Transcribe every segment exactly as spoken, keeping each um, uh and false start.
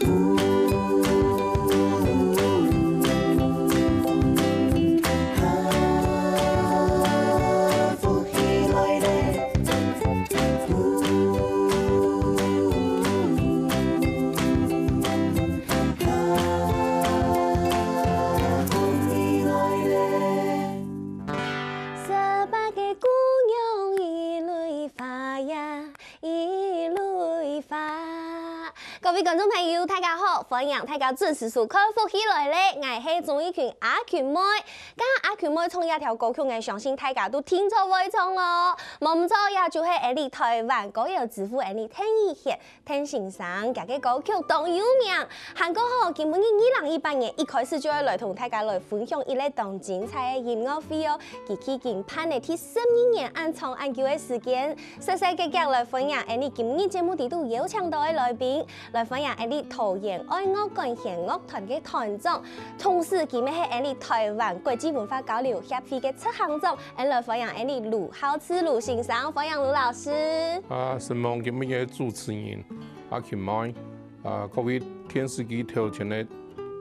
十八个姑娘一蕊花呀，一蕊花。各位观众朋友，大家好，欢迎大家准时收看《福氣來了》，𠊎係鍾意群阿群妹。剛剛阿群妹唱這條歌曲，𠊎相信大家都定著會唱哦。無毋著，這就係𠊎俚臺灣歌謠之父𠊎俚鄧雨賢 鄧先生，佢个歌曲當有名。還過吼，今晡日二零一八年一開始就愛來同大家來分享一個當精彩个音樂會哦。佢已經辦了第十二年恁長恁久个時間，細細遽遽來歡迎𠊎俚今日節目裡肚邀請到个來賓，來歡迎𠊎俚桃園愛樂管弦樂團个團長，同時佢乜係𠊎俚臺灣國際文化交流協會个執行長， 𠊎來歡迎𠊎俚盧孝志盧先生，歡迎盧老師。啊，承蒙今晡日个主持人阿群妹，啊，各位電視機頭前个，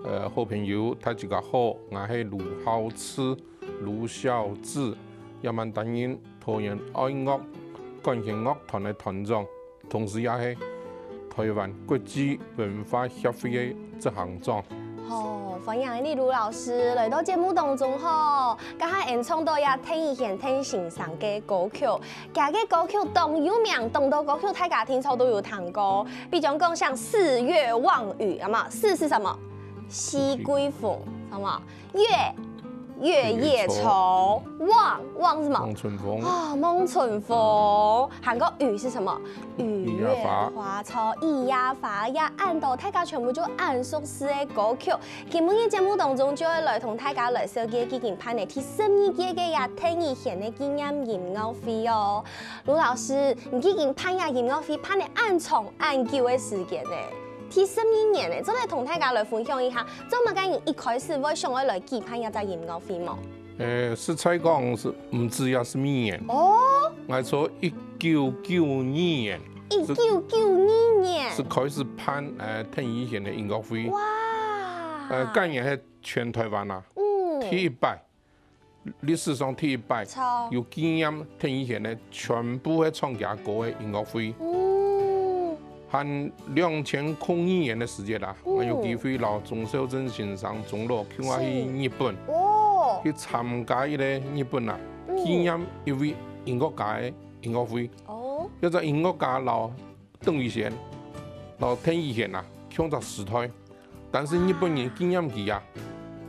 呃，好朋友，大家好，𠊎係盧孝志，盧孝志，這滿擔任桃園愛樂管弦樂團个團長。 同時也係臺灣國際文化協會个執行長。好，歡迎你盧老師來到節目當中吼。頭下𠊎俚唱著這鄧雨賢鄧先生个歌曲，佢个歌曲當有名，當多歌曲大家定著都有聽過。比將講像四月望雨，有無？四是什麼？熹貴逢，好無？ 月，月夜愁，望，望是什麼？望春風。哦，望春風。還過雨是什麼？雨夜花。雨夜花愁，雨夜花，這恁多大家全部就恁熟識个歌曲。今晡日節目當中就愛來同大家來紹介已經辦了第十二屆个這鄧雨賢个紀念音樂會哦。盧老師，你已經辦這音樂會辦了恁長恁久个時間呢。 第十二年呢，做得同大家來分享一下，做麼个人一開始會想愛來舉辦這隻音樂會無？誒，實在講係毋止這十二年。哦，𠊎從一九九二年，一九九二年。係開始辦，呃，鄧雨賢个音樂會。哇！呃，該年係全臺灣啊，嗯，第一擺， 歷史上第一擺，著。有紀念鄧雨賢个全部个唱厥歌个音樂會。嗯。還兩千空二年个時節啊，嗯。𠊎有機會摎鍾肇政先生鍾老共下去日本，哦。去參加一個日本啊，嗯。紀念一位音樂家个音樂會。哦。這隻音樂家摎鄧雨賢，摎鄧雨賢啊，共隻時代。 但是日本人紀念佢啊，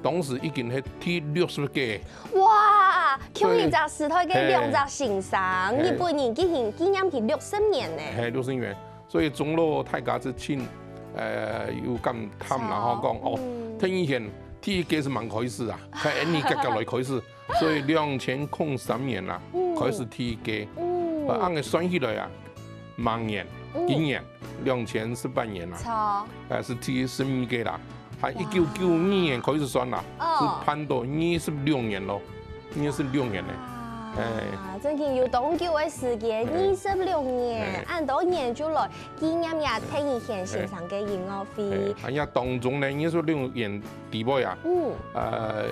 當時已經係第六十屆。哇，共一隻時代个兩隻先生，嘿。日本人已經紀念佢六十年呢。嘿，六十年。所以鍾老大家就盡，呃，有感嘆啦，吼，講，哦，嗯。鄧雨賢第一屆係吂開始啊，該𠊎俚遽遽來開始， 所以兩千空三年啦，嗯。開始第一屆。嗯。呃，恁樣算起來啊，明年，嗯。今年，兩千十八年啦，著。呃，係第十二屆啦。還一九九二年開始算啦，哦。係辦到二十六年囉，二十六年呢。哇，哎。真經有當久个時間，哎。二十六年，哎。恁多年就來紀念這鄧雨賢先生个音樂會。哎，哎，還有當中呢，二十六年底背啊，嗯。呃，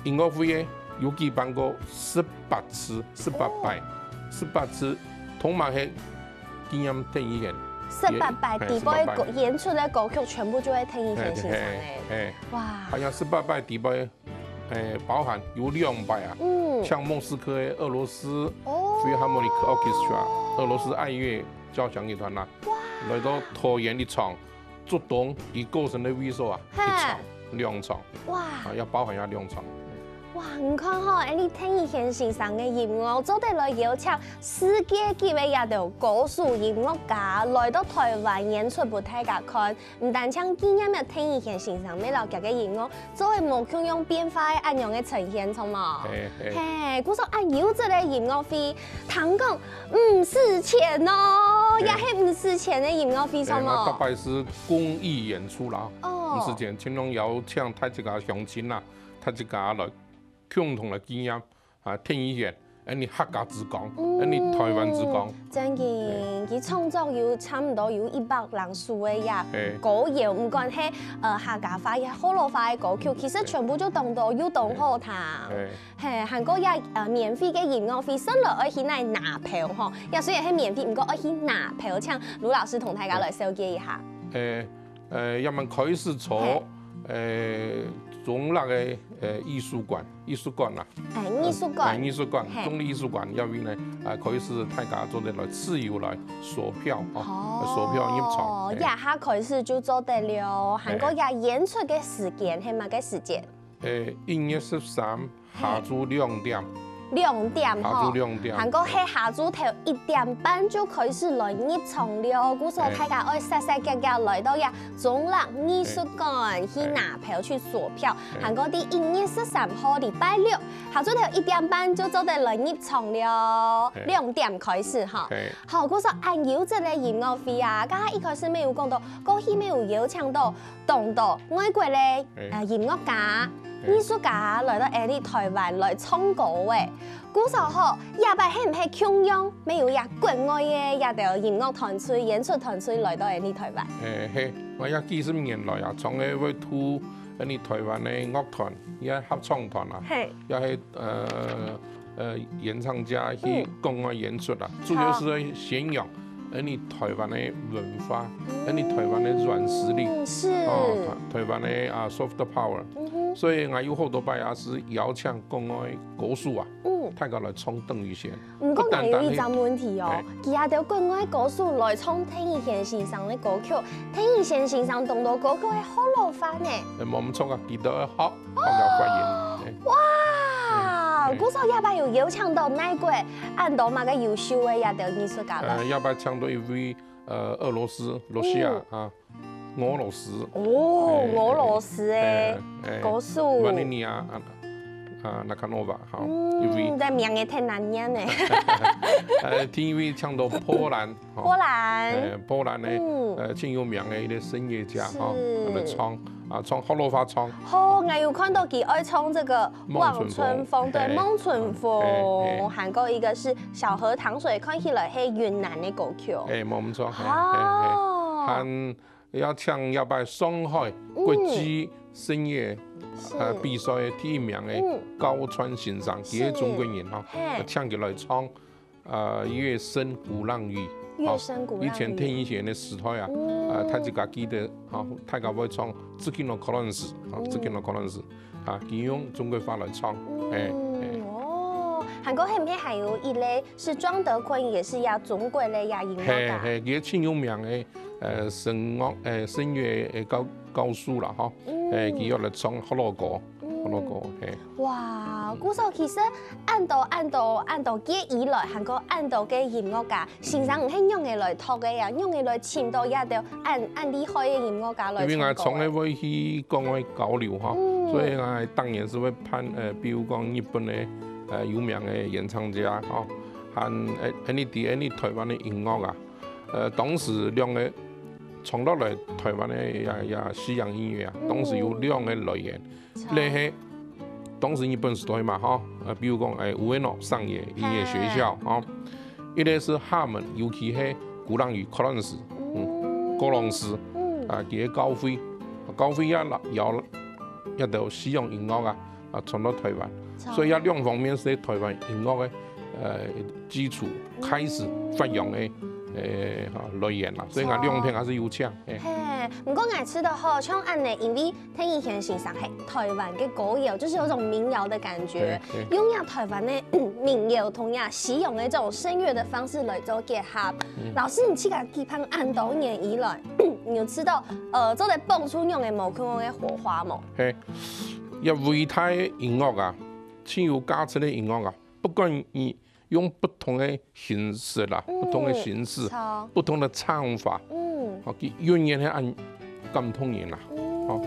音樂會个有舉辦過十八次，十八擺，哦。十八次，同埋係紀念鄧雨賢。十八擺，也，底背个歌，嘿，十八擺。演出个歌曲全部就係鄧雨賢先生个。嘿，嘿，嘿。哇。還有十八擺底背，誒，包含有兩擺啊，嗯。像莫斯科个俄羅斯，哦。Philharmonic Orchestra，俄羅斯愛樂交響樂團啦，哇。來到桃園一場， 竹東佢過身个位所啊，嘿。一場、兩場，哇。啊，也包含這兩場。哇，你看吼，𠊎俚鄧雨賢先生个音樂，做得來邀請世界級个這兜歌手音樂家來到臺灣演出分大家看，毋單淨紀念這鄧雨賢先生，乜摎厥个音樂 做得無共樣變化个恁樣个呈現，著無？嘿，嘿。嘿，故所恁優質个音樂會，聽講毋使錢哦，嘿。也係毋使錢个音樂會，著無？嘿，𠊎逐擺係公益演出啦，哦。毋使錢，盡量邀請大自家鄉親啦，大自家來共同來紀念 啊，鄧雨賢恁呢客家之光，恁呢台灣之光。真个，佢創作有差毋多有一百零首个呀嘿歌謠，毋管係呃客家話也好老話个歌曲，其實全部就當多又當好聽。嘿，嘿，還過也呃免費个音樂會，算了愛去哪拿票吼，也雖然係免費，毋過愛去拿票，請盧老師同大家來紹介一下。呃呃，也蠻開始坐嘿呃中壢个呃藝術館，藝術館啦，哎，藝術館呃，藝術館嘿，中壢藝術館，因為呢啊開始大家做得來自由來索票啊，索票入場。哦，嘿這下開始就做得了，還過也演出个時間係麼个時間？呃，一月十三下晝兩點，兩點吼下晝。兩點。還過係下晝頭一點半就開始來入場了，故所大家愛煞煞遽遽來到這中壢藝術館去拿票去索票。還過第一月十三號禮拜六，下晝頭一點半就做得來入場了，嘿兩點開始哈。嘿，好，故所恁有這个音樂會啊，剛剛一開始沒有講到，過去沒有邀請到當多外國个呃音樂家、藝術家來到𠊎俚台灣來唱歌誒。故所吼，這擺係毋係共樣，沒有這國外个這兜音樂團隊、演出團隊來到𠊎俚台灣？嘿嘿，𠊎也幾十年來啊，從來會同恁呢台灣个樂團，也合唱團啊，嘿，也係呃呃演唱家去國外演出啊，主要係宣揚恁呢台灣个文化，恁呢台灣个軟實力。嗯，是，哦，台台灣个啊soft power，嗯哼，所以𠊎有好多擺也係邀請國外歌手啊，嗯。大家來唱鄧雨賢。毋過不單單𠊎有一隻問題哦嘿，佢這兜國外歌手來唱鄧雨賢先生个歌曲，鄧雨賢先生當多歌曲係學老話呢。呃，無毋著啊，佢兜愛學學个發音。嘿哇，嘿故所這擺有邀請到哪國恁多麼个優秀个這兜藝術家來？呃，這擺請到一位呃俄羅斯，羅西亞啊，俄羅斯。哦，嘿俄羅斯个哎哎歌手， Vanina 啊啊 Nakanova 哈，一位嗯，這名也忒難念呢。呃，第一位請到波蘭，哈波蘭，呃，波蘭个嗯呃真有名个一个聲樂家哈，是來唱啊唱學老話唱。好，𠊎有看到佢愛唱這個望春風望春風，對，嘿望春風，嘿還過一個是小河淌水，看起來係雲南个歌曲。哎，無毋著，嘿嘿嘿，哦，還邀請這擺上海國際聲樂呃是比賽个第一名个嗯高川先生，佢係中國人哈嘿，請佢來唱。呃，月升鼓浪嶼，月升鼓浪嶼以前鄧雨賢个時代啊，嗯呃，大家記得，哈，大家會唱《Tsukino Chorus》，啊，嗯《Tsukino Chorus》，啊，佢用中國話來唱，哎哎。嗯，哦，還過後面還有一類是莊德坤，也是呀中國个呀音樂家。嘿嘿，佢係真有名个，呃，聲樂，呃，聲樂个教教授啦，吼，嗯誒，佢又來唱學老歌，學老歌，嘿。哇，故所其實恁多恁多恁多屆以來，還過恁多个音樂家，先生你係仰仔來讀个呀？仰仔來尋到這兜恁恁厲害个音樂家來因為𠊎唱歌个？從來會去國外交流哈，嗯所以𠊎當然係會辦，呃，比如講日本个，呃，有名个演唱家哈，還，呃，恁呢在恁呢台灣个音樂啊，呃，當時兩個傳落來台灣个也也西洋音樂啊，當時有兩個來源，一個係當時日本時代嘛哈，呃，比如講，誒，上野音樂學校哈，一個係廈門，尤其係鼓浪嶼Collins，嗯，鼓浪嶼，啊，佢个教會，教會也有這兜西洋音樂啊，啊，傳到台灣，所以這兩方面係台灣音樂个，呃，基礎開始發揚个，呃，哈，來源啦，所以𠊎兩片還係有請，誒。嘿，毋過𠊎知道吼，像恁呢，因為鄧雨賢先生係台灣个歌謠，就是有種民謠的感覺，對對用這台灣个民謠同這西洋个這種聲樂的方式來做結合。老師，你自家舉辦恁多年以來，你有知道，呃，做得蹦出恁樣个無共樣个火花無？嘿，這偉大个音樂啊，真有價值个音樂啊，不管你用不同个形式啦，不同个形式，好，不同个唱法，嗯，哦，佢永遠係恁感動人啊。哦，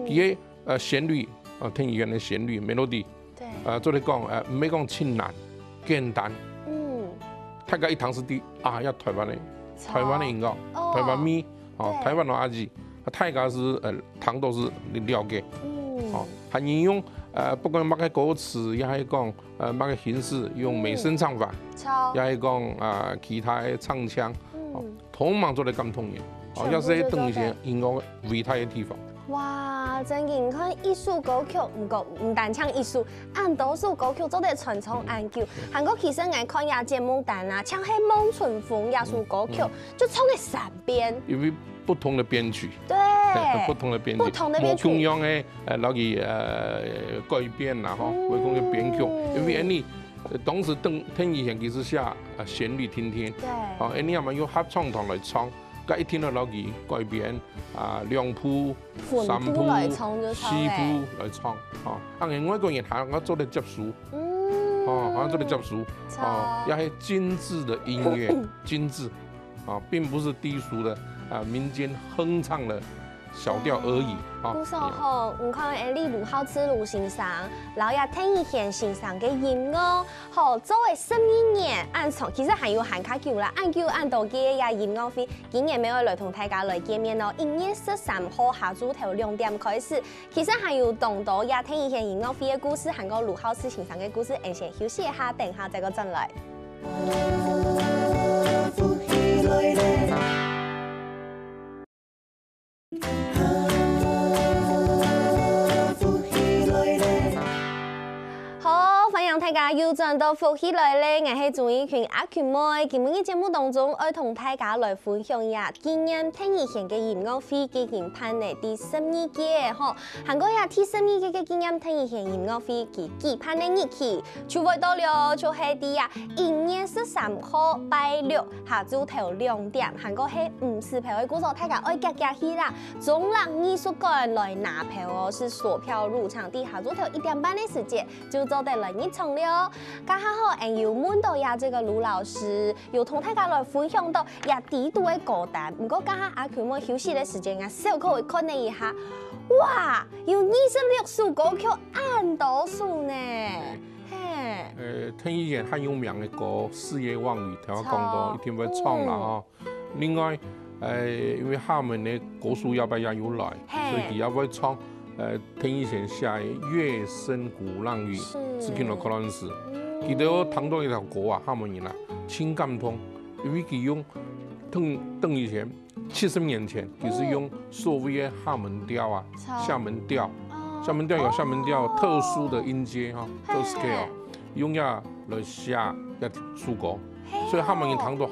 佢个呃旋律，啊，鄧雨賢个旋律melody，對，呃，做得講，呃，毋係講盡難，簡單，嗯，大家一聽就知啊，這台灣个台灣个音樂，哦台灣味，哦，對台灣个味，啊，大家係呃聽到係了解，嗯，哦，還有用呃，不管麼个歌詞，也係講，呃，麼个形式，用美聲唱法，超也係講，呃，其他个唱腔，哦嗯，通常做得感動人。哦，全部要是都等一些做得。音樂偉大的地方。哇，真个，你看一首歌曲，毋過毋單淨一首，恁多首歌曲做得傳唱恁久。還過其實𠊎看這節目單啊，像係《望春風》這首歌曲，就唱了三遍。因為不同的編曲，對，不同的編曲，不同的編曲無共樣个，呃，落去呃改編啦吼，嗯無共樣个編曲，因為恁呢，呃當時鄧鄧雨賢其實寫呃旋律定定，對，哦，恁呢嘛用合唱團來唱，該一定要落去改編啊兩部、混三部部、來唱就四唱欸。部來唱，哦，啊外國人還要做得接受，嗯，哦，還要做得接受，超哦，也係精緻的音樂，精緻，啊，並不是低俗的啊民間哼唱的小調而已，啊。故所吼，你看，誒，例如盧浩志盧先生，摎這鄧雨賢先生个音樂，吼，做了十二年恁長，其實還有還較久啦，恁久恁多屆个音樂會，今年乜愛來同大家來見面哦。一月十三號下晝頭兩點開始，其實還有當多這鄧雨賢音樂會个故事，還過盧浩志先生个故事，𠊎先休息一下，等下再過轉來。好，歡迎大家又轉到福氣來了，𠊎係鍾意群阿群妹。今晡日節目當中，愛同大家來分享一下紀念鄧雨賢个音樂會已經辦了第十二屆吼。還過呀，第十二屆个紀念鄧雨賢音樂會佢舉辦个日期就會到了，就係在呀一月十三號拜六下晝頭兩點，還過係毋使票个故所，大家愛遽遽去啦！中壢藝術館來拿票哦，係索票入場，在下晝頭一點半个時節就做得來入場了哦。這下吼，𠊎有問到呀，這個盧老師有同大家來分享到呀底肚个歌單，毋過這下阿群妹休息个時間啊，小可看了一下，哇，有二十六首歌曲，恁多首呢！嘿，呃，鄧雨賢還有名个歌《四月望雨》，頭先講到一定會唱啦吼。另外，呃，因為廈門个歌手這擺也有來，嘿所以佢也會唱，呃，鄧雨賢寫个《月深鼓浪嶼》，是係聽到可能係，佢都有聽到一條歌啊，廈門人啊，盡感動，因為佢用鄧鄧雨賢七十年前，佢係用所謂个廈門調啊，超廈門調。哦廈門調有廈門調特殊的音階哈，嘿特殊 scale，用這來寫這首歌，所以客家人聽到啊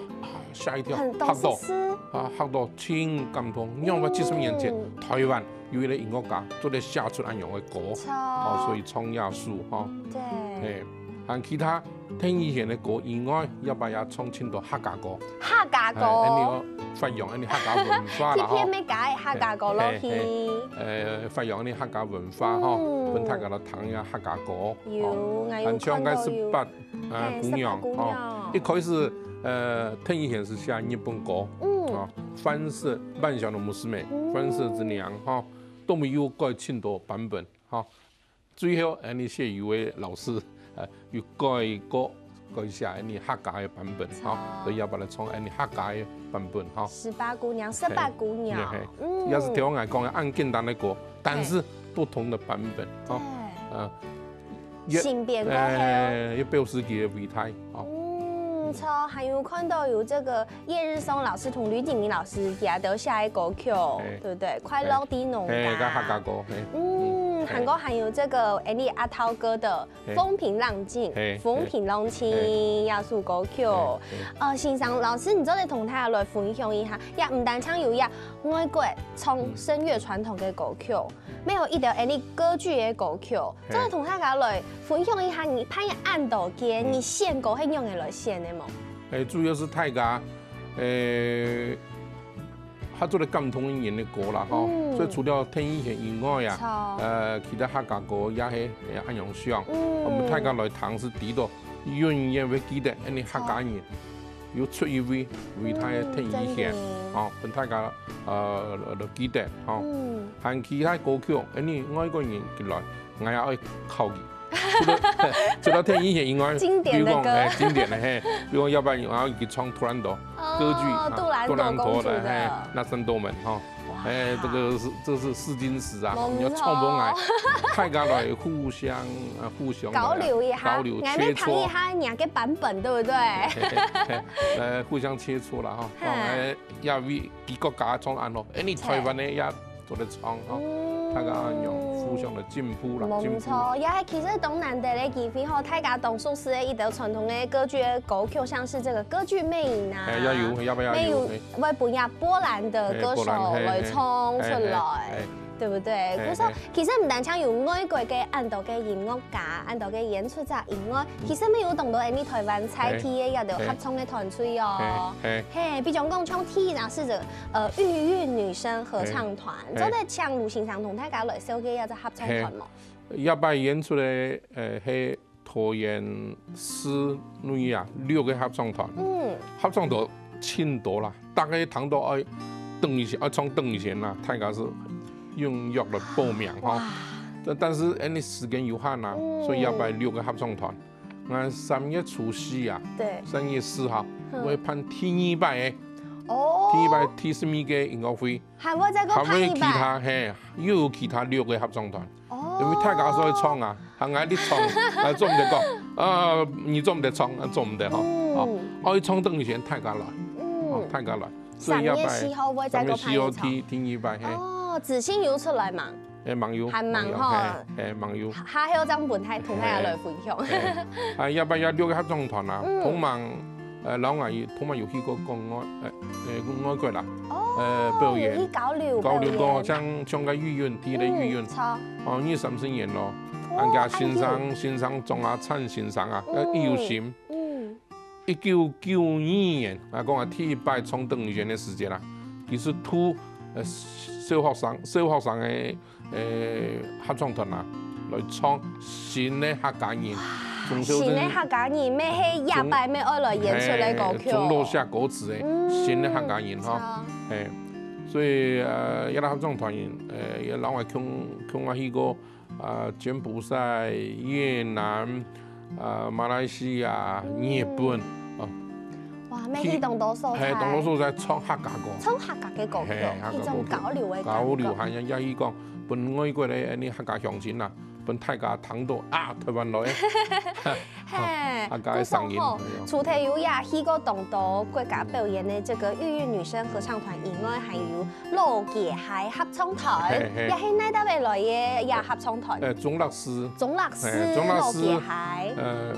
嚇一跳，很嚇到多是啊嚇到盡感動。因為七十年前嗯台灣有一個音樂家做得寫出恁樣个歌，超哦，所以唱這首哈，對，嘿，還其他鄧雨賢个歌以外，這擺也唱盡多客家歌，客家哎，恁樣歌，哦發揚恁樣客家文化去啦哈。片咩个客家歌落去，呃，發揚恁樣客家文化哈，嗯分大家來聽一下客家歌。有，哦我有還唱个看到有十八啊嘿姑娘十八姑哦娘，一開始呃鄧雨賢係寫日本歌，嗯啊，番社萬祥的娘娘，嗯番社之娘哈，都有改盡多版本哈。最後恁樣謝宇威老師呃又改過改寫恁樣客家个版本哈，所以也把它唱恁樣客家个版本哈。十八姑娘，十八姑娘嘿，嗯，也係頭先𠊎講个恁簡單个歌，但是不同的版本哈，對，呃，也新編過後。哎，也表示佢个偉大哦。嗯，超還有看到有這個葉日松老師同呂景明老師也都寫个歌曲，哎對不對？快樂的農嘿，家，个客家歌，嘿，嗯，嗯還過還有這個Andy阿濤哥的嘿《風平浪靜》，嘿《風平浪靜》嘿這首歌曲。嘿嘿呃，先生老師，你做得同大家來分享一下，也毋單淨有呀，外國唱聲樂傳統个歌曲，還有一條Andy歌劇个歌曲，做得同大家來分享一下，你辦恁多屆，你選歌係仰仔來選个無？哎，主要係大家，呃，較做得感動人个歌啦，吼。嗯所以除了鄧雨賢以外啊，超呃，其他客家歌也係也恁樣唱。嗯我們大家來聽係知道，永遠會記得，恁樣客家人有出一位偉大个鄧雨賢，嗯真的哦，分大家呃來記得，吼。嗯，還其他歌曲，恁樣外國人入來，𠊎也愛考慮。除了除了電音弦以外，經典的歌。比如講，哎，經典的，嘿，比如講，要不然然後佢唱杜蘭朵歌劇，哦，哈，杜蘭朵公主的。杜蘭朵的，嘿，那聖多门，哈。哇。哎，這個是，這是試金石啊，無錯。你要唱不來，大家來互相，呃，互相的交流一下，交流，切磋。𠊎來聽一下你个版本，對不對？嘿，嘿，嘿，呃，互相切磋了哈。嘿。哦，哎，也為佢國家唱恁好，哎，你台灣的也 做得唱哈，嗯。大家用互相的進步啦，無錯，進步。也係其實當難得个機會吼，大家當熟悉个一條傳統个歌劇个歌曲，像是這個歌劇魅影啊，哎，也有，也有，也有，也有，哎。會分這波蘭的歌手，哎，波蘭，嘿，來唱出來，嘿，嘿，嘿。對不對？嘿，所以說，嘿。其實毋單淨有外國个恁多个音樂家，恁多个演出者以外，嗯。其實乜有當多𠊎俚台灣在地个，嘿，也有合唱个團隊哦。嘿，嘿。嘿，比如講像第一隻係這個 呃，玉韻女聲合唱團，嘿。做得請盧先生同大家來紹介一下這合唱團無？嘿。這擺演出个，呃，係桃園市內啊，六個合唱團。嗯。合唱團盡多啦，大家聽到愛等一下，愛唱等一下啦，大家係踴躍來報名吼。哇。但，但是因為時間有限啊，嗯。所以這擺六個合唱團。 𠊎三月初四啊，對。三月四號，嗯。會辦第二擺个，哦。第二擺第十二個音樂會，還會再過辦一擺。還會其他，嘿，又有其他六個合唱團。哦。因為大家所以唱啊，還愛你唱，啊，做毋得講，啊，你做毋得唱，啊，做毋得吼。嗯。哦，愛唱等以前大家來，嗯。哦，大家來。所以這擺三月四號會再過辦一場。三月四號第，第二擺，嘿。哦，資訊有出來嘛？ 誒，網友，還網友，吼。嘿，嘿，網友。下後正分大，同大家來分享。嘿，嘿。啊，這擺這六個合唱團啊，嗯。同盟，呃，老外同盟有去過國外，呃，呃，外國啦，哦，呃，表演。有去交流，交流過，表演。像，像个玉韻，第一個玉韻。嗯，著。哦，二三十年咯。哦，恁加先生，恁久。先生鍾亞燦先生啊，呃，嗯。伊有心。嗯。 一九九二年，啊，講啊，第一擺唱鄧麗君个時節啦，佢係渡，呃，小學生，小學生个，呃，合唱團啊，來唱新个客家人。哇，從小就，新个客家人，乜係這擺乜愛來演出个歌曲哦。嘿，從老寫歌詞个，嗯，新个客家人吼。著。嘿，所以，呃，這個合唱團，呃，也讓𠊎共，共下去過 啊，柬埔寨、越南、啊，馬來西亞、日本，哦。哇，乜去當多所在。嘿，當多所在唱客家歌。唱客家个歌曲，嘿，客家歌曲。一種交流个感覺。交流，還有也去講，分外國个，呃，客家鄉親啊，分大家聽到啊，台灣來个。 嘿，啊，該个聲音，故所吼，哎呀。除忒有也去過當多國家表演个這個玉韻女聲合唱團以外，還有老街鞋合唱團，嘿，嘿。也係哪搭位來个也合唱團？呃，中壢市。中壢市，嘿，中壢市，老街鞋。呃，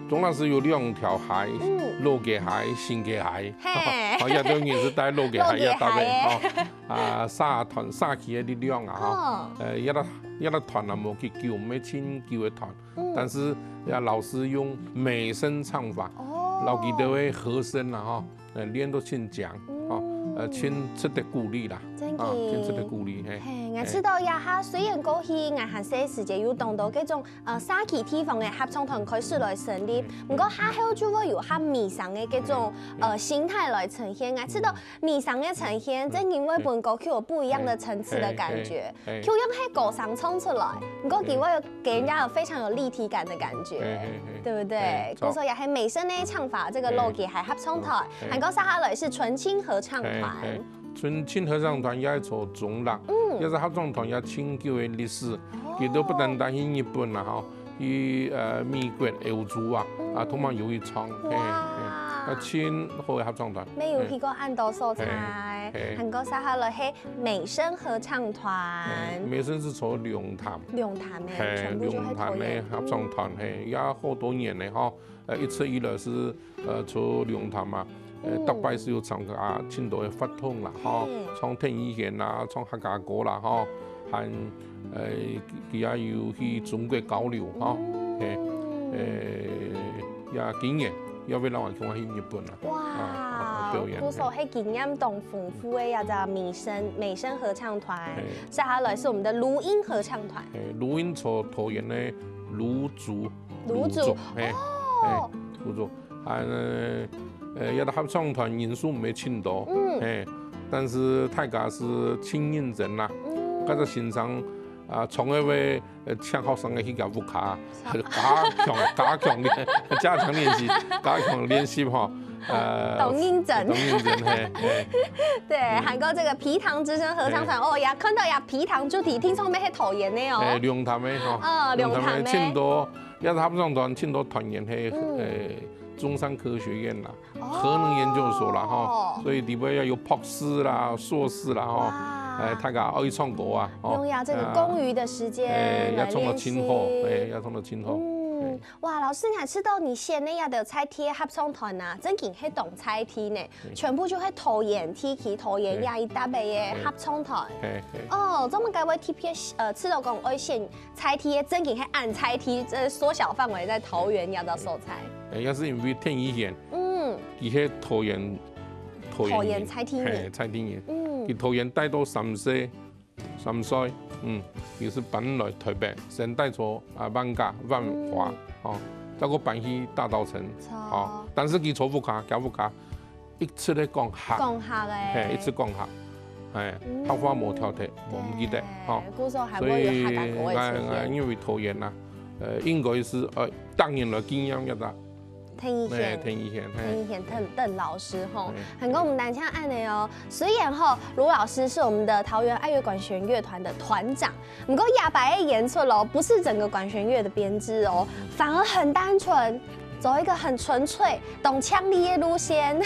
中壢市有兩條街，嗯。老街鞋、新街鞋。嘿。好，也都認識在老街鞋也搭位，老街鞋。哦。啊，社團，社區个力量啊，吼。哦。呃，這個，這個團啊，無幾久，毋係盡久个團。 嗯。但是也老師用美聲唱法，哦。摎佢兜个和聲啦，吼，呃，練到盡強，吼，呃，嗯。盡值得鼓勵啦，真个。啊，盡值得鼓勵，嘿。嘿，𠊎知道這下雖然過去𠊎還細時節有當多這種，呃，社區地方个合唱團開始來成立，嗯。毋過下後就會有較美聲个這種，嗯。呃，形態來呈現。𠊎知道 美聲个呈現，嗯。正因為分歌曲有不一樣的層次的感覺。嘿，嘿，嘿。就像係歌聲唱出來，毋過佢會有給人家有非常有立體感的感覺，嘿，嘿，嘿。對不對？嘿，著。故所也係美聲个唱法，這個老街鞋合唱團，嘿，嘿。還過接下來是純青合唱團。嘿，嘿。純青合唱團也係在中壢，嗯。也係合唱團也盡久个歷史，哦。佢兜不單單去日本啦，吼， 去，呃，美國、歐洲啊，嗯。啊，通常有去唱，嘿，哇。嘿，啊，盡好个合唱團。乜有去過恁多所在，嘿，嘿。還過接下來係美聲合唱團。嘿，美聲係在龍潭。龍潭个，嘿，全部就係桃園。龍潭个合唱團，嗯。嘿，也好多年了吼。呃，一直以來係 呃，在龍潭啊，呃，嗯。逐擺係有參加盡多个活動啦，吼，嘿。唱鄧麗君啦，唱客家歌啦，吼，還，呃，佢，佢也有去中國交流，吼，嗯。嘿，呃，也今年也會摎𠊎共下去日本啦，哇，啊，啊，表演，故所係經驗當豐富个這隻美聲，美聲合唱團。嘿。接下來是我們的蘆音合唱團。嘿，蘆音在桃園个蘆洲，蘆洲，蘆洲，嘿，哦。嘿，蘆洲。 啊，呃，這個合唱團人數毋係盡多，嗯。嘿，但是大家係盡認真啦。嗯。該隻先生，啊，從該位呃請學生个去佢屋下，加強加強練加強練習，加強練習吼，呃，當認真。當認真嘿，嘿。對，還過這個皮糖之聲合唱團，哦呀，看到呀皮糖主題，聽說乜係桃園个哦。誒，龍潭个吼，啊，龍潭个。盡多，也係合唱團盡多團員係誒中山科學院啦，核能研究所啦吼，所以裡背要有博士啦、碩士啦吼，誒，大家愛唱歌啊，用呀這個公餘的時間誒，要唱到來練習。盡好，誒，要唱到盡好。嗯，哇，老師，你還知道你選个這個在地合唱團啊，正經係當在地呢，全部就係桃園地區、桃園這一搭个合唱團。嘿，嘿。哦，做麼个會特別呃，知道講愛選在地个，正經係恁在地，這縮小範圍在桃園這兜所在。誒，也係因為鄧雨賢，嗯，佢係桃園，桃園人，桃園在地人。嘿，在地人。嗯，佢桃園待到三歲，三歲，嗯，佢係搬來台北，先待在啊萬華，萬華，哦，再過搬去大稻埕，哦，但是佢在屋下，佢屋下一直在講客，講客个。嘿，一直講客，哎，客話無挑剔，無毋記得，哦。故所還會有客家歌个出現。因為桃園啊，呃，應該係呃，當然來經驗一下。鄧雨賢，鄧雨賢，鄧雨賢鄧鄧老師吼，還過毋單淨恁仔哦。雖然吼，盧老師是我們的桃園愛樂管弦樂團的團長，不過這擺个演出哦，不是整個管弦樂的編制哦，反而很單純，走一個很純粹、當淨俐个路線，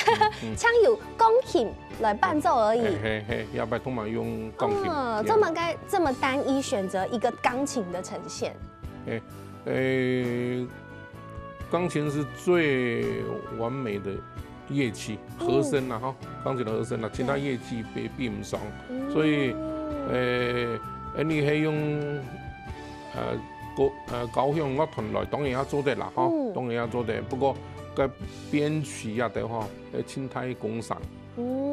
淨有鋼琴來伴奏而已。嘿嘿，這擺通常用鋼琴。嗯，做麼个這麼單一選擇一個鋼琴的呈現？誒，誒，鋼琴是最完美的樂器，和聲啦哈，鋼琴的和聲啦，其他樂器比比毋上，所以，誒，誒，你可以用，呃，高呃高雄樂團來，當然也做得啦哈，當然也做得，不過該編曲啊的話，誒，盡大工程，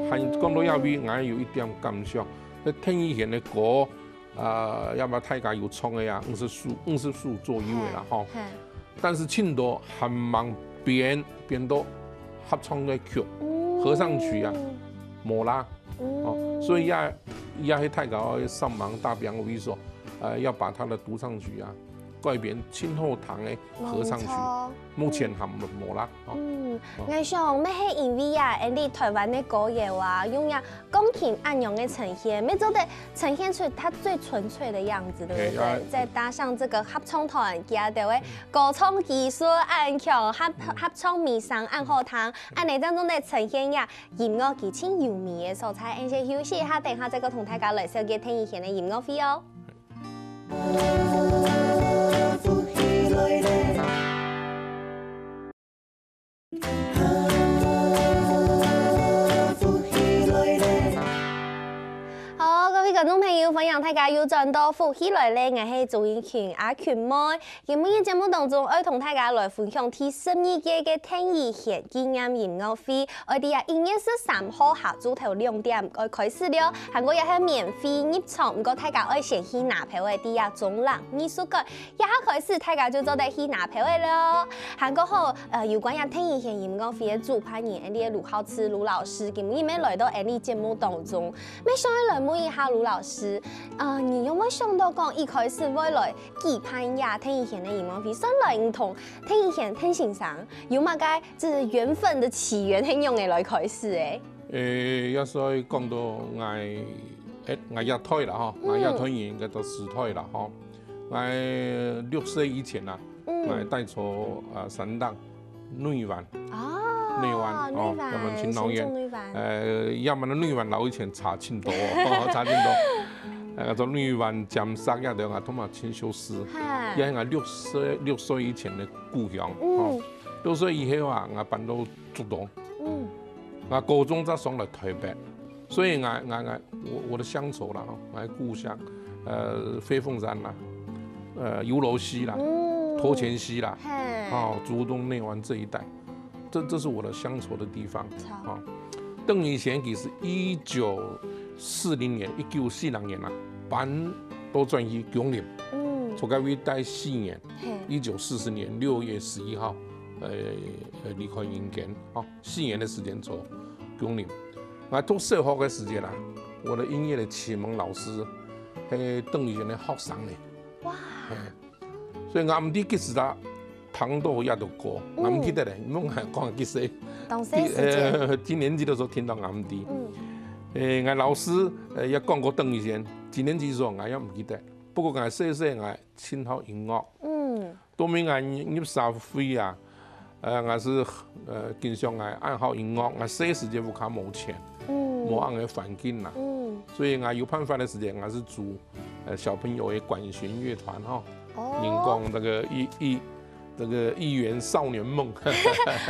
還講到這位，𠊎有一點感想，該鄧雨賢个歌。 呃，這擺大家有唱个啊，五十首，五十首左右个啦吼。但是盡多還吂編，編到合唱个曲，合唱曲啊，無啦。哦，所以也也係大家愛上網打拼个位所，呃，要把他的獨唱曲啊，改編盡好聽个合唱曲。 目前還無啦。嗯，𠊎想乜係因為啊，𠊎俚台灣个歌謠啊，用這鋼琴恁樣个呈現，乜做得呈現出它最純粹的樣子，對不對？再搭上這個合唱團，佢兜个歌唱技術恁強，合合唱美聲恁好聽，恁仔正做得呈現這音樂佢盡優美个所在。𠊎俚先休息一下，等下再過同大家來紹介鄧雨賢个音樂會哦。 好，各位觀眾朋友，歡迎大家又轉到福氣來了，𠊎係鍾怡群阿群妹。今晡日節目當中，愛同大家來分享第十二屆个鄧雨賢紀念音樂會，愛在一月十三號下晝頭兩點愛開始了，還過也係免費入場，毋過大家愛先去拿票仔，在中壢藝術館。 這下開始，大家就做得去拿票仔了。還過吼，呃，有關這鄧雨賢音樂會个主辦人，𠊎俚个盧浩志盧老師，今晡日乜來到𠊎俚節目當中，乜想愛來問一下盧老師，呃，你有無想到講一開始會來舉辦這鄧雨賢个音樂會？算來你同鄧雨賢鄧先生有麼个這緣分的起源係仰仔來開始个？ 誒，也所以講到𠊎，誒，𠊎這代啦吼，𠊎這代人應該都時代啦吼。𠊎六歲以前啊，𠊎戴在啊山頂內灣，啊，內灣哦，內灣，也蠻勤勞个。新竹內灣。呃，也蠻內灣老以前差盡多哦，差盡多。呃，做內灣尖石也對啊，同埋清修寺，哈，也係𠊎六歲六歲以前个故鄉哦。六歲以後啊，𠊎搬到竹東。 嗯，啊，高中再上來台北，所以𠊎𠊎𠊎我我的鄉愁啦，吼，𠊎故鄉，呃，飛鳳山啦，呃，油樓溪啦，嗯頭前溪啦，嘿，哦，竹東內灣這一帶，這這是我的鄉愁的地方。好，哦，鄧雨賢其實一九四零年，一九四零年啊，搬到轉去芎林，嗯，在該位待四年，嘿，一九四四年六月十一號，呃，呃離開人間，哦，四年的時間在芎林。那讀小學的時間啦，我的音樂的啟蒙老師，係鄧雨賢个學生呢。哇！所以𠊎毋知幾時啊，聽到這條歌，𠊎毋記得了，你莫講幾歲。當時時節。呃，幾年級个時節聽到𠊎毋知。嗯。呃，𠊎老師，呃，也講過鄧雨賢，幾年級个時節𠊎也毋記得。不過𠊎細細𠊎盡好音樂。嗯。到尾𠊎入社會啊，呃，𠊎係，呃，經常𠊎恁好音樂，𠊎細時節屋下無錢，嗯。無恁个環境啦。嗯。所以𠊎有辦法个時節，𠊎係組，呃，小朋友个管弦樂團吼。哦。人講這個一，一，這個一圓少年夢。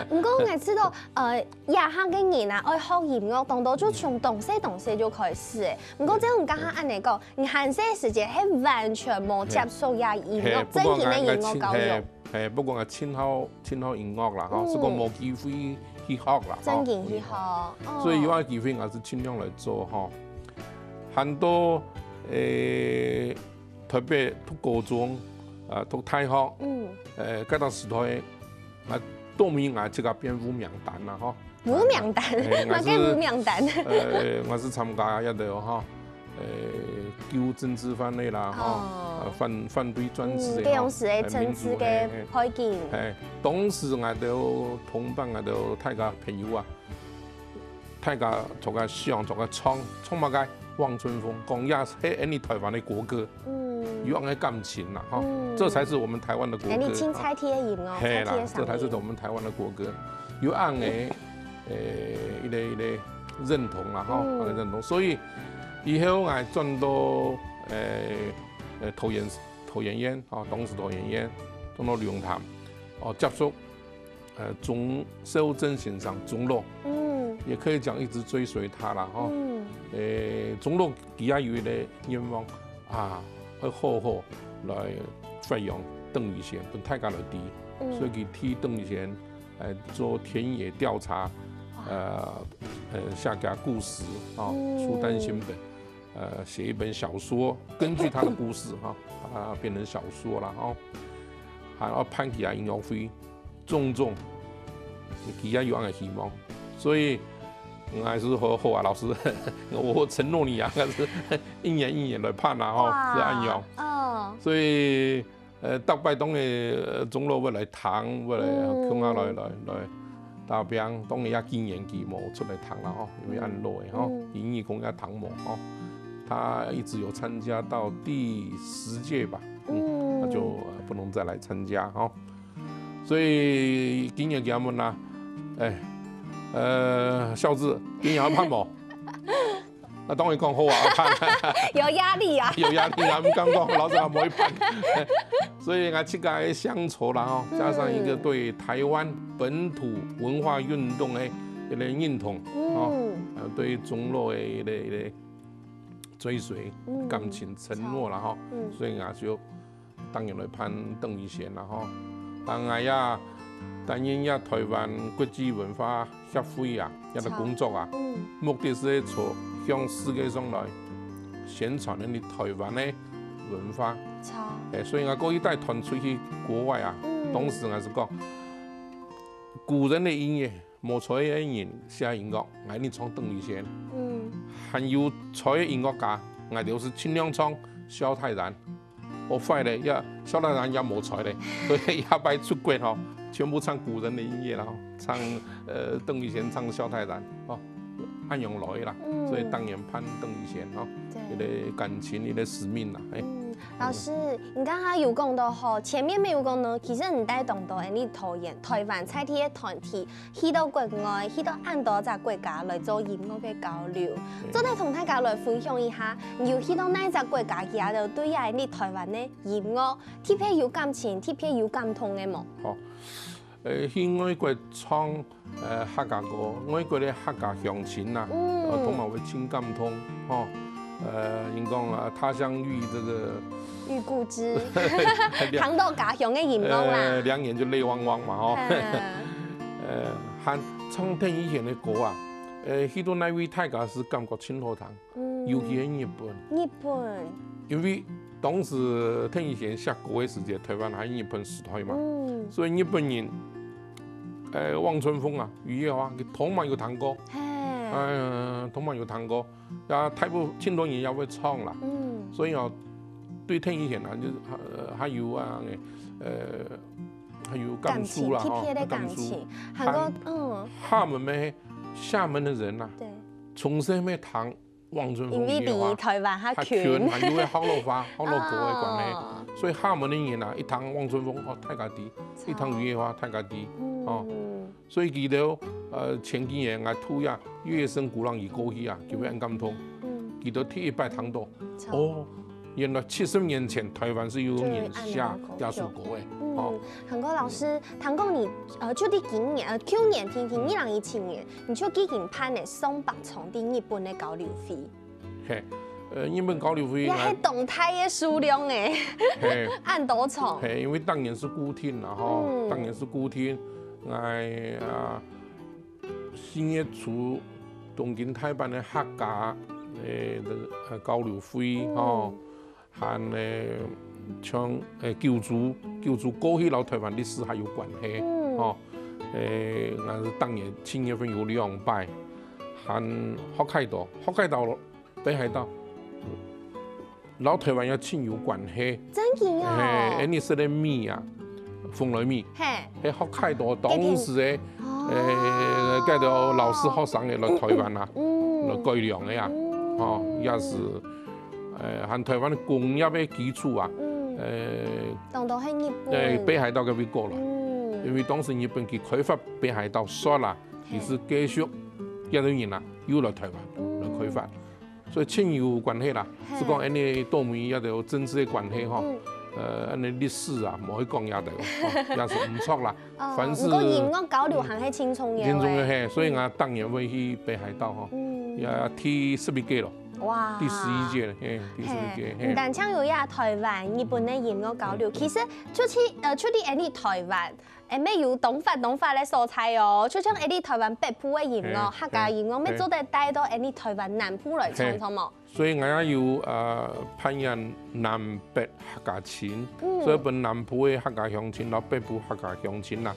毋過𠊎知道，呃，這下个人啊，愛學音樂，當多就從當細當細就開始誒。毋過照你剛剛恁樣講，你還細个時節係完全無接觸這音樂，嘿，正經个音樂教育。不過𠊎，𠊎盡，嘿，嘿，不過𠊎盡好，盡好音樂啦，吼，嗯。只不過無機會去學啦，吼。正經去學，哦。所以有个機會，𠊎係盡量來做，吼。還到，誒，特別讀高中，啊，讀大學，嗯。誒，該當時代，啊，到尾𠊎自家變無名單啦，吼。 無名單，哎，麼个無名單？呃，𠊎係參加這兜吼，呃，救政治犯个啦，吼，哦。呃，反，反對專制个，嗯，吼，該種時个政治个背景。哎，民主个，哎，哎，當時𠊎兜同伴，𠊎兜大家朋友啊，大家同佢想，同佢唱，唱麼个？望春風，講這係𠊎俚台灣个國歌。 嗯。有恁个感情啦，吼，嗯。這才是我們台灣的國歌。哎，你聽蔡天音哦，嘿啦，蔡天上音。這才是我們台灣的國歌。有恁个，呃，一個，一個認同啦，吼，嗯。恁个認同。所以以後𠊎轉到，呃，呃，桃園，桃園縣，吼，當時桃園縣，轉到龍潭，哦，接觸 呃，鍾肇政先生鍾老，嗯。也可以講一直追隨他啦，吼。嗯。誒，鍾老佢也有一個願望啊，愛好好來發揚鄧雨賢，分大家來知。嗯。所以佢替鄧雨賢，呃，做田野調查，哇。呃，呃，寫个故事，哦，嗯。出單行本。 呃，寫一本小說，根據他的故事哈，把它變成小說了哈。還要辦起來音樂會，種種，佢也有恁个希望。所以，嗯，還是好好啊，老師，我承諾你啊，但是一年一年來辦啦，吼，哇，係恁樣。哦。所以， 呃，逐擺當然，呃，鍾老會來聽，會來，嗯。共下來，來，來打拚，當然也幾年佢無出來聽了吼，因為恁老了吼，嗯。音樂公也聽無吼。他一直有參加到第十屆吧，嗯，嗯。那就，呃，不能再來參加吼。所以今年佢問啦，哎，呃，孝志，今年愛辦無？ 那當然講好啊，有壓力啊。有壓力啊，毋敢講，老實講，無一般。所以𠊎自家个鄉愁啦，吼，加上一個對台灣本土文化運動个一個認同，嗯。吼，呃，對鍾老个一個，一個追隨、嗯。感情、承諾啦，吼，嗯。所以𠊎就 當然來辦鄧雨賢啦吼。當然呀，擔任呀台灣國際文化協會啊，這個工作啊，嗯。目的係做向世界上來宣傳恁樣台灣个文化。著。誒，所以𠊎過去帶團出去國外啊，嗯。當時𠊎係講，古人个音樂，無才个人寫音樂，𠊎一定唱鄧雨賢。嗯。還有才个音樂家，𠊎兜係盡量唱蕭泰然。 哦，壞了，也，蕭泰然也無才了，所以下擺出國吼，全部唱古人的音樂啦，吼，唱，呃，鄧雨賢，唱蕭泰然，吼，恁樣來啦，嗯。所以當然辦鄧雨賢，吼，對。一個感情，一個使命啦，哎。嗯，老師，你剛剛有講到吼，前面沒有講到，其實你帶動到恁樣桃園，台灣在地个團體， 去到國外，去到恁多隻國家來做音樂个交流。對。做得同大家來分享一下，你有去到哪隻國家，佢兜對這个台灣个音樂特別有感情、特別有感動个無？好，呃，去外國唱，呃，客家歌，外國个客家鄉親啊，嗯。呃，通常會盡感動，吼。呃，人講啊，他鄉遇這個遇故知，兩，聽到家鄉个音樂啦。呃，兩眼就淚汪汪嘛，吼。嗯。 呃，還唱鄧雨賢个歌啊，呃，去到哪位大家係感覺盡好聽，嗯。尤其係日本。日本。因為當時鄧雨賢寫歌个時節，台灣還日本時代嘛，嗯。所以日本人，呃，望春風啊，雨夜花，佢通常有聽過，嘿。呃，通常有聽過。 也大部分盡多人也會唱啦。嗯。所以哦，對鄧以賢啊，就係，呃，還有啊，呃，還有感受啦，吼，感情，特別个感情。感受。還過，嗯。廈門个，廈門个人啊，對。從細乜聽黃春峰个話，因為比臺灣較近。較近，還有个學老話、學老歌个關係。哦。所以廈門个人啊，一聽黃春峰，哦，大家知；一聽佢个話，大家知。哦。嗯。 所以佢兜，呃，前幾年𠊎渡這月生鼓浪嶼過去啊，就會恁感動。嗯。佢兜第一擺聽到，著。哦，原來七十年前臺灣係有人寫這首歌个，嗯，哦。還過老師，聽講你，呃，就在今年，呃，舊年，天天，嗯。二零一七年，你就已經辦了上百場在日本个交流會。 嘿，呃，日本交流會也係當大个數量欸，嘿。恁多場。嘿，因為逐年係固定啦，吼，嗯。逐年係固定。𠊎啊，四月初東京大阪个客家，呃，呃，交流會，嗯。吼，還，呃，像，呃，九州，九州過去摎臺灣歷史還有關係，嗯。吼。呃，𠊎係逐年七月份有兩擺，還北海道，北海道 北海道，摎臺灣也盡有關係。真个哦。嘿，恁呢食个米啊，蓬萊米，嘿。係北海道當時个，哦。呃，該兜老師學生个來臺灣啊，嗯。來改良个啊，嗯。吼，也係，呃，還臺灣个工業个基礎啊，嗯。呃，當多係日本。呃，北海道个位過來，嗯。因為當時日本佢開發北海道煞啦，嘿。佢係繼續這兜人啊，又來臺灣，嗯。來開發。 所以盡有關係啦。嘿。係講恁呢到尾這兜政治个關係吼，嗯。呃，恁呢歷史啊，無去講這兜，吼，也係毋著啦。哦，凡事毋過音樂交流還係盡重要个。盡重要，嘿，所以𠊎逐年會去北海道吼，嗯。也第十一屆咯，哇。第十一屆了，嘿，第十一屆，嘿，嘿。毋單淨有這臺灣、日本个音樂交流，嗯。其實就係，呃，就在恁呢臺灣， 欸，乜有當闊當闊个所在哦，就像𠊎俚臺灣北部个音樂、嘿，客家音樂，嘿，乜做得帶到𠊎俚臺灣南部來唱，嘿。著無？所以𠊎也有，呃，扮演南北客家情，嗯。所以分南部个客家鄉親摎北部客家鄉親啊，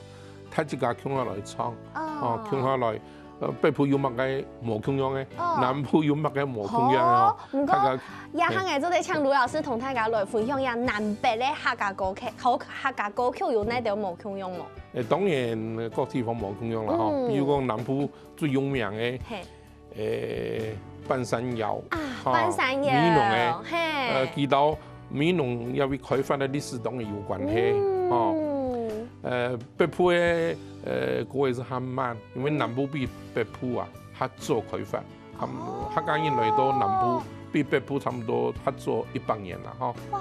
大自家共下來唱，哦。哦，共下來 呃，北部有麼个無共樣个，哦。南部有麼个無共樣个吼。哦，毋過，大家，這下𠊎做得請盧老師同大家來分享一下南北个客家歌曲，客，客家歌曲有哪兜無共樣無？誒，當然，各地方無共樣啦吼。嗯。比如講南部最有名个，嘿。誒，半山腰，啊，吼，半山腰，美濃个，嘿。呃，佢摎美濃也為開發个歷史當然有關係，嗯。吼。呃，北部个，呃，歌也係較慢， 因為南部比北部啊較早開發，哦。客家人來到南部，比北部差毋多較早一百年啦，吼。哇。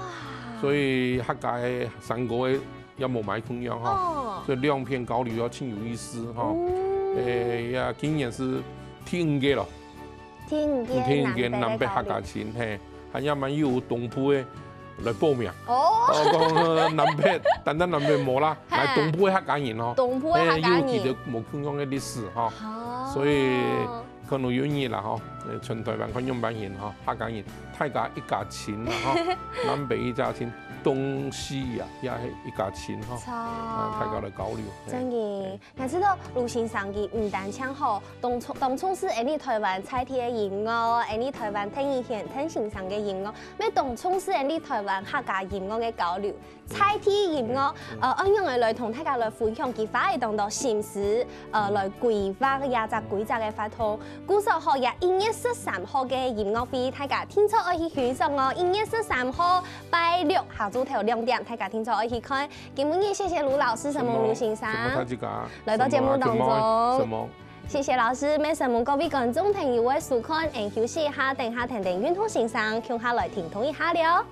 所以客家个山歌个也無麼个共樣，吼。哦。所以兩片交流也盡有意思，吼。嗯。誒，也今年係第五屆咯。第五屆，第五屆南北个交流。南北客家情，嘿。 還有嘛，又有東部个來報名。哦。哦，講，呃，南北，單單南北無啦，嘿。來東部个客家人吼，東部个客家人。誒，有佢个無共樣个歷史吼。哦。所以可能有日啦吼，呃，全臺灣看樣般形吼，客家人，大家一家親啦吼，南北一家親，東西啊，也係一家親吼，著。啊，大家來交流，嘿。真个。 𠊎知道盧先生佢毋單淨吼，當重，當重視𠊎俚臺灣在地个音樂，𠊎俚臺灣鄧以賢鄧先生个音樂，乜當重視𠊎俚臺灣客家音樂个交流。在地音樂，嗯。呃，愛仰仔來同大家來分享佢花了當多心思，呃，來規劃這隻規則个活動。故所吼，這一月十三號个音樂會，大家定著愛去欣賞哦。一月十三號拜六下晝頭兩點，大家定著愛去看。 今晡日謝謝盧老師、承蒙盧先生，承蒙大家，來到節目當中。承蒙，承蒙。謝謝老師，乜承蒙各位觀眾朋友个收看，𠊎等休息一下，等下跈等運動先生共下來停動一下了。